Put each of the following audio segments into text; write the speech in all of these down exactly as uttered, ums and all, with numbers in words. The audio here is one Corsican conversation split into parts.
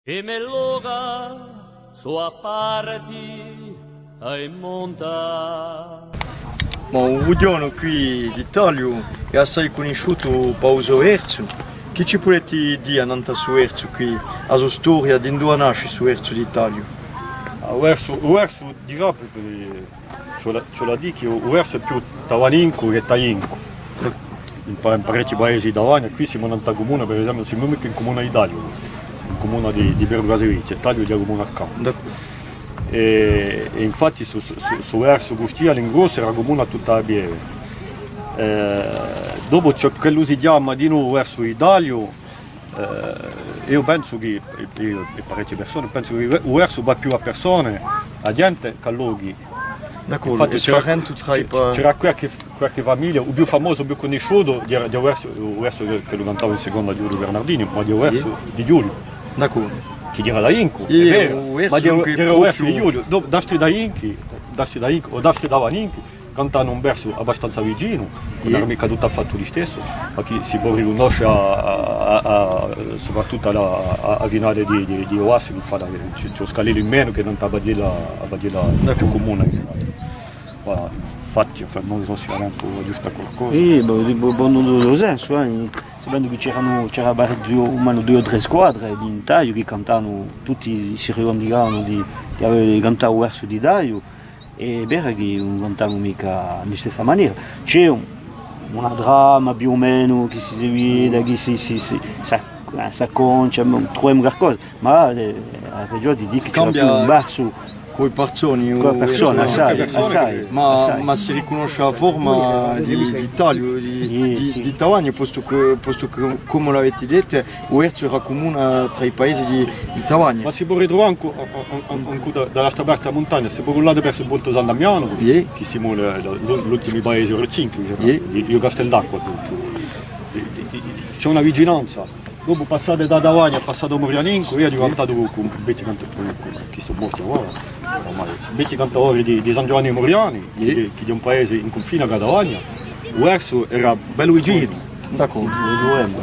I me loca sò à parti à i monta. Ma u rughjonu quì di Tagliu hè assai cunnisciutu pà u so versu. Chì ci pudeti dì annant'à stu versu quì, a so storia, d'induva nasci stu versu di Tagliu? Ah, u versu, u versu di Capri, eh, ci vole, ci vole à dì chì u, u versu hè più tavanincu chè tagliencu. In pa-, in parechji paesi di Tavagna, quì simu nant'à a cumuna, per esempiu, ùn simu micca in cumuna di Tagliu, simu in cumuna di, di Pergu Casevechja, è Tagliu hè a cumuna accantu. D'accordu. È, è infatti stu, stu, stu, stu versu custì, à l'ingrossu, era a cumuna tutta à pieve. Eh, dopu ci hè quellu chì si chjama dinù u versu di Tagliu, Eh, eiu pensu chì, è, è, è parechje persone, pensu chì u versu và più à persone, à ghjente, chè à lochi. D'accordu, infatti, è c'era, sfarentu trà i c'è-, pa- c'era qualchì, qualchì famiglia, u più famosu, u più cunnisciutu, era, era u versu, u versu chì, chì u cantava in seconda Ghjuliu Bernardini, ma era u versu di Ghjuliu. D'accordu. Chì era tagliencu, hè vera, ma era, era u versu di Ghjuliu. D'altri taglienchi, d'altri taglienchi, o d'altri tavaninchi, cantanu un versu abbastanza vicinu, ùn era micca tuttu à fattu listessu, ma chì si pò ricunnosce à, à, à, à, soprattuttu à, à, à finale di, di, di u versu, chì fa, ci hè u scalellu in menu chì canta a paghjella, a paghjella più cumuna, chì si nota. Voilà, infatti, enfin, ùn sò s'è aghju ghjustu qualcosa. Iè, bò, di bu-, bonu, in u sensu, eh, sapendu chì c'eranu, c'era par-, dui, almenu duie o trè squadre di Tagliu chì cantanu, tutti si rivandicavanu di, di avè, di cantà u versu di Tagliu, Hè vera chì ùn cantanu micca di listessa manera. Ci hè un, una trama più o menu chì si seguita, chì si, si, si, s'ac-, eh, s'acconcia, ma truvemu qualcosa. Ma, eh, hà ragiò di dì chì ci hè più un versu cù i parsoni, cù e persone, assai, assai, ma, assai. Ma si ricunnosce a forma di, di Tagliu, di, di, di Tavagna, postu chì, postu chì, cum'è l'avete dettu, u versu era cumunu trà i paesi di, di Tavagna. Ma si pò ritruvà ancu, an-, an-, ancu da, da l'altra parte di a muntagna, si pò cullà versu u Pontu San Damianu, chì simu l-, l-, l'ultimi paesi o Rezzini, di, di Castel d'Acqua, tuttu. Di, di, di, ci hè una vicinanza. Dopu passate da Tavagna, passate à u Murianincu, eiu aghju cantatu cù, cù vechji canta-, cù, cù, chì sò morti avà, oramai, vechji cantadori di, di San Ghjuvanni di Muriani, chì, chì hè un paese in cunfina cù a Tavagna. U versu era bellu vicinu. D'accordu.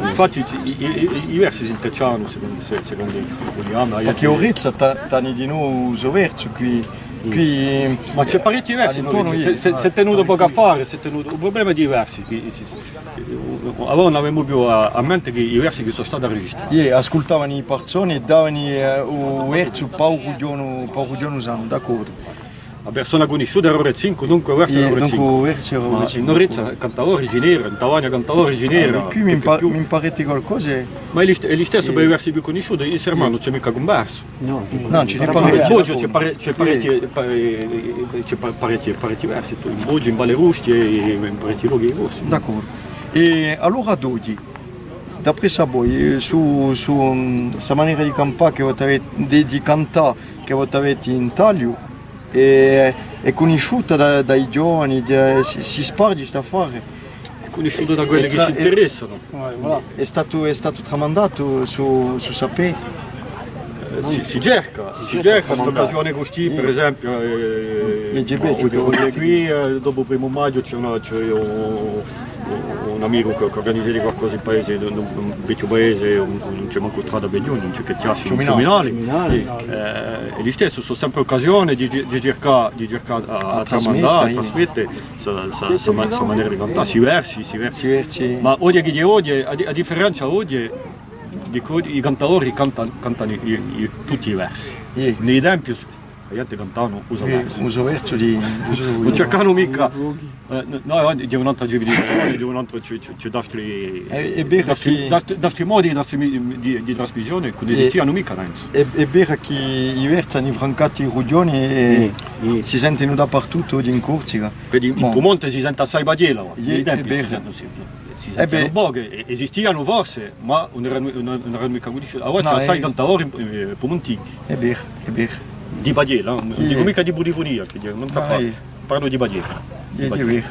Infatti i, i, i, i versi s'intreccianu, secondu, se-, secondu u diametru. Perchè Orezza t'hà, t'hà dinù u so versu quì, quì. Ma ci hè parechji versi, nò? S'hè, s'hè, s'hè tenutu pocu à fà, s'hè tenutu, u prublema di i versi, chì, si, si, avà ùn avemu più à, à mente chè i versi chì sò stati arregistrati. Iè, ascultavanu i parsoni è davanu, eh, u versu pà u rughjonu, pà u rughjonu sanu, d'accordu. A persona cunnisciuta era u Rezzini, dunque u versu era u Rezzini. Dunque u versu era u Rezzini. Ma in Orezza cantava u Riginera, in Tavagna cantava u Riginera. Ah, quì mi pa-, mi pareti qualcosa. Ma hè list-, hè listessu per i versi più cunnisciuti, in Sermanu ùn ci hè micca chè un versu. Nò, ùn ci n'hè parechji. In Boghju ci hè pare-, ci hè parechji, pa-, eh, ci hè pa-, parechji, parechji versi, in Boghju, in Valle Rustia è in parechji lochi di Corsica. D'accordu. È allora d'oghji, d'apressu à voi, eh, stu, stu, mm, sta manera di campà chì vo t'aveti, di, di cantà chì vo t'aveti in Tagliu, Hè, hè cunnisciuta da, da i ghjovani, da, si, si sparghji st'affare. Hè cunnisciuta da quelli chì s'interessanu. Hè statu, hè statu tramandatu stu, stu sapè. Eh, si, si cerca, si cerca, st'occasione custì, per esempiu, eh, quì, eh, dopu u primu maghju ci hè una, ci hè un, un amicu chì, chì urganizza qualcosa in paese, in un, un vechju paese, ùn, ùn ci hè mancu strada per ghjunghje, ùn ci hè chè chjassi, un Fiuminali. Fiuminali. Eh, hè listessu, sò sempre occasione di, di circà, di circà à, à tramandà, à trasmette sta, sta, sta ma-, sta manera di cantà, sti versi, sti versi. Sti versi. Ma oghje chì hè oghje, a di-, a differenza oghje, dicu, i cantadori cantanu, cantanu i, i, tutti i versi. Iè. Nei tempi A ghjente cantavanu u so versu. U so versu di, di u so... Ùn circanu micca. Eh, n-, nò, eh, di un'antra civilizazione, di un antru, ci, ci, ci d'altri, d'altri, d'altri modi di trasmi-, di, di trasmissione chì ùn esistianu micca, pensu. Hè, hè vera chì i versi anu francatu i rughjoni è si sentenu dapertuttu oghje in Corsica. Perchè in Pumonte si sente assai paghjella, i tempi si sente, si, si sente pocu, e-, esistianu forse, ma ùn eranu, ùn, ùn eranu micca cunnisciuti. Avà ci hè assai cantadori, eh, pumuntinchi. Hè vera, hè vera. Di paghjella, eh? Ùn dicu micca di pulifunia, chì ùn parlu di paghjella. Di paghjella.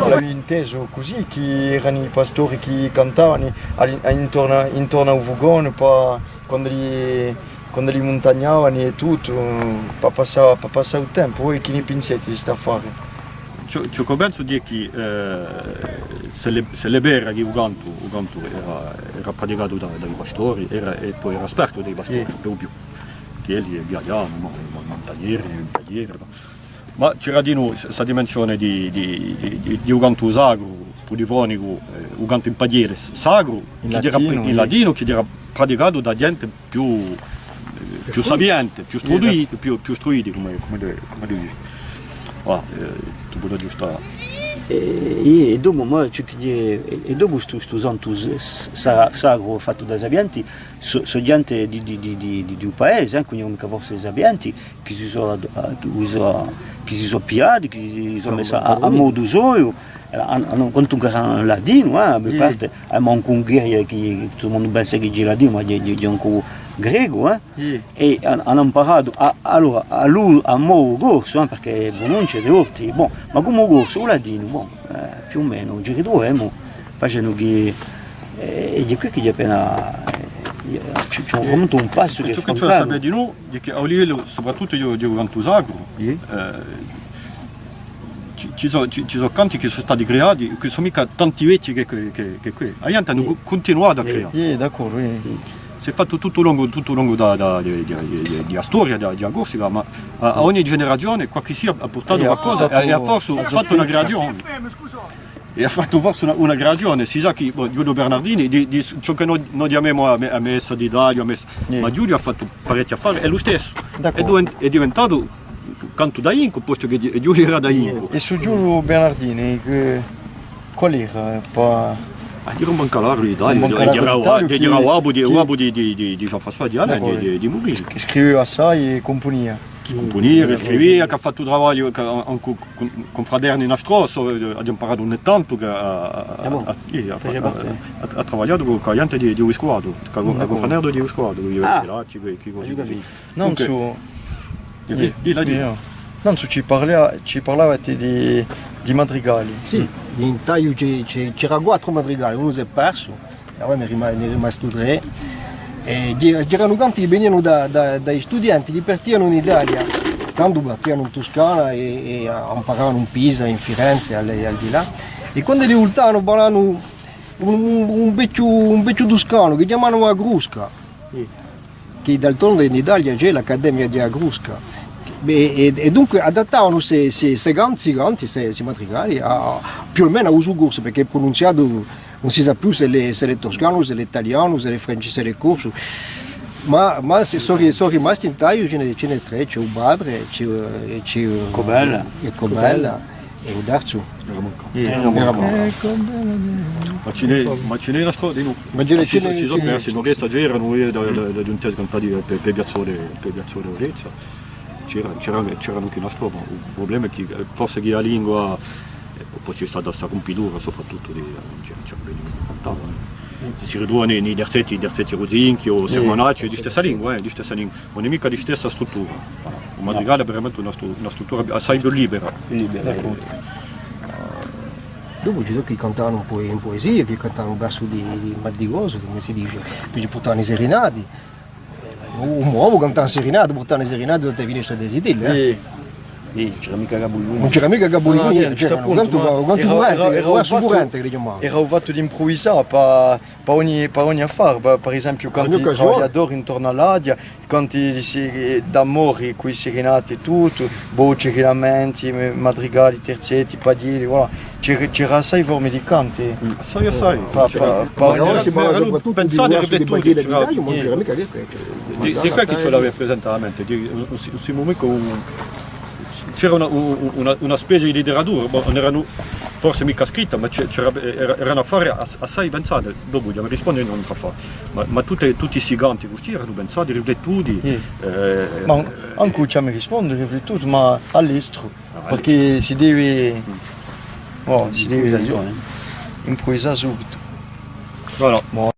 L'aviu intesu cusì, chì erani i pastori chì cantavani à l'in-, à intornu, intornu à u fuconi, pà, quandu li, quandu li muntagnavani è tuttu, pà passà, pà passà u tempu. Voi chì ni pinseti di st'affari? Ciò, ciò ch'o pensu hè chì, eh, s'ellu, s'ellu hè vera chì u cantu, u cantu era, era praticatu da, da i pastori, era, è po era spartu da i pastori, iè, per u più. Chì elli viaghjavani, nò? I muntagneri, i viaghjeri, nò? Ma c'era dinù s-, sta dimensione di, di, di, di, di u cantu sacru, pulifonicu, eh, u cantu in paghjeri s-, sacru, in chì era latinu, in latinu, chì era praticatu da ghjente più, eh, più sapiente, più struiti, più, più struiti, cum'è, cum'è, cum'è li dici. Voilà, eh, tù poi aghjustà. È, è, è dopu, ma, ciò chì, è, è dopu stu, stu santu s-, s-, sa-, sacru fattu da i sapienti, sò, sò ghjente di, di, di, di, di, di u paese, eh, quindi micca forse i sapienti, chì si sò, chì si sò, chì si sò pigliati, chì si sò messi à, à modu soiu, eh, anu, anu, quantunque eranu latinu, eh, à parte, eh, ma ancu in Ungheria, chì tuttu u mondu pensa chì hè latinu, ma hè, hè, hè ancu grecu, eh. È anu, anu amparatu à, allora, à lu-, à modu corsu, eh, perchè prununcia di volti, bon, ma cum'è u corsu, u latinu, bon, eh, più o menu, ci ritruvemu, facendu chì, eh, è hè quì chì hè appena, eh, ci, ci hè un passu chì hè francatu. Ciò chì ci hè da sapè dinù, hè chì à u livellu, soprattuttu di, di u cantu sacru, eh, ci, ci sò, ci, ci sò canti chì sò stati creati, chì sò micca tanti vechji chè, chè, chè, chè quì. A ghjente anu cu-, cuntinuatu à creà. Iè, d'accordu, iè. S'hè fattu tuttu u longu, tuttu u longu da, da, di, di, di, di a storia di, di a Corsica, ma à, à ogni generazione qualchissia hà purtatu qualcosa è, è hà forse fattu una creazione. È hà fattu forse una, una creazione, si sà chì, bò, Ghjuliu Bernardini, di, di ciò chì no, no chjamemu a me-, a messa di Tagliu, a messa, ma Ghjuliu hà fattu parechji affari, hè listessu. D'accordu. Hè diven-, hè diventatu cantu da incu, postu chì Ghju-, Ghjuliu era da incu. È stu Ghjuliu Bernardini, chì, quale era, eh, pà... Ah, era un bancalaru di Tagliu, era u babbu di, u babbu di, di, di, di Jean-François Diana, di, di, di Maurice. Chì scrivia assai è cumpunia. Chì cumpunia, chì scrivia, chì hà fattu travagliu, chì hà, hà, cù, cù, cù Fraterni Nostroso, eh, aghju amparatu ogni tantu chì hà, hà, hà, hà, hà travagliatu cù, cù a ghjente di, di u Viscuvatu, cù, cù, cù Fraterni di u Viscuvatu, cù i Vecchi Lacci, quì, quì cusì. Nanzu, di, di, di, di, nò. Nanzu ci parla-, ci parlavate di, di madrigali. Sì, in Tagliu ci, ci, c'era quattru madrigali, unu s'hè persu. Avà n'hè rima-, n'hè rimastu trè. È ghj-, ghjeranu canti chì venianu da, da, da i studienti chì partianu in Italia, tandu partianu in Tuscana è, è amparanu in Pisa, in Firenze, è al, è al di là. È quandu li vultavanu, parlanu un, un, un vechju, un vechju tuscanu chì chjamanu a Crusca. Chì d'altronde in Italia ci hè l'Accademia di a Crusca. È, è, è dunque adattavanu sti, sti, sti can-, sti canti, sti, sti madrigali, à, più o menu à usu corsu, perchè hè prununziatu ùn si sà più s'ellu hè, s'ellu hè tuscanu, s'ellu hè talianu, s'ellu hè franci-, s'ellu hè corsu. Ma, ma sò ri-, sò rimasti in Tagliu, ci n'hè, ci n'hè trè, ci hè u Padre, ci hè, ci hè, Cobella. È Cobella, è u terzu. Era Monca. Era Monca. Ma ci n'hè, ma ci n'hè un altru, di nò. Ma ci n'hè, ci sò, ci sò persi, in Orezza c'eranu, eh, da, da, da, da un test cantati per, per Piazzole, per Piazzole Orezza. C'era, c'era, c'eranu ancu in Aspropa. U prublema hè chì, eh, forse chì a lingua, eh, po ci hè stata sta rumpitura, soprattuttu di, eh, ùn ci hè, ùn ci hè bè cantata, eh. Si ritrova in i, in i terzetti, i terzetti rusinchi o sermonacci, hè di stessa lingua, eh, di stessa lingua. Ùn hè micca di stessa struttura. Voilà. U madrigale hè veramente una stru-, una struttura assai più libera. Più libera, eh. Dopu ci sò chì cantavanu in po-, in puesia, chì cantavanu versu di, di, ma di cosi, cumu si dice, chì purtavanu i serinati. U, u mo babbu cantava serinate, purtava serinate sottu à e finestre di e zitelle, eh. Iè. Sì, ùn c'era micca capu di linea. Ùn c'era micca capu di linea, c'era un cantu, un cantu currente, era un currente, dicemu. Era un fattu d'impruvisà, pà, pà ogni, pà ogni affare, pà, per esempiu, cantu i travagliadori intornu à l'aghja, canti d'amori, cù i sirinati è tuttu, voci, rilamenti, madrigali, terzetti, paghjilli, voilà. C'era, c'era assai forme di canti. Assai, assai. Pà, pà, pà ogni... Allora si parla soprattuttu di pensati è riflettuti, di, di quì chì ci l'avete presentamente, di, ùn, ùn si, ùn simu micca un, c'era una, una, una spezia di literatura, ma ùn eranu forse micca scritte, ma c'era, eranu affari assai pensati. Dopu, mi rispondi, ùn trova. Ma, ma tutti, tutti sti canti cusì eranu pensati, riflettuti. Ma ancu ci mi rispondi, riflettuti, ma à l'estru, perchè si deve, si deve impruvisà subitu. Voilà.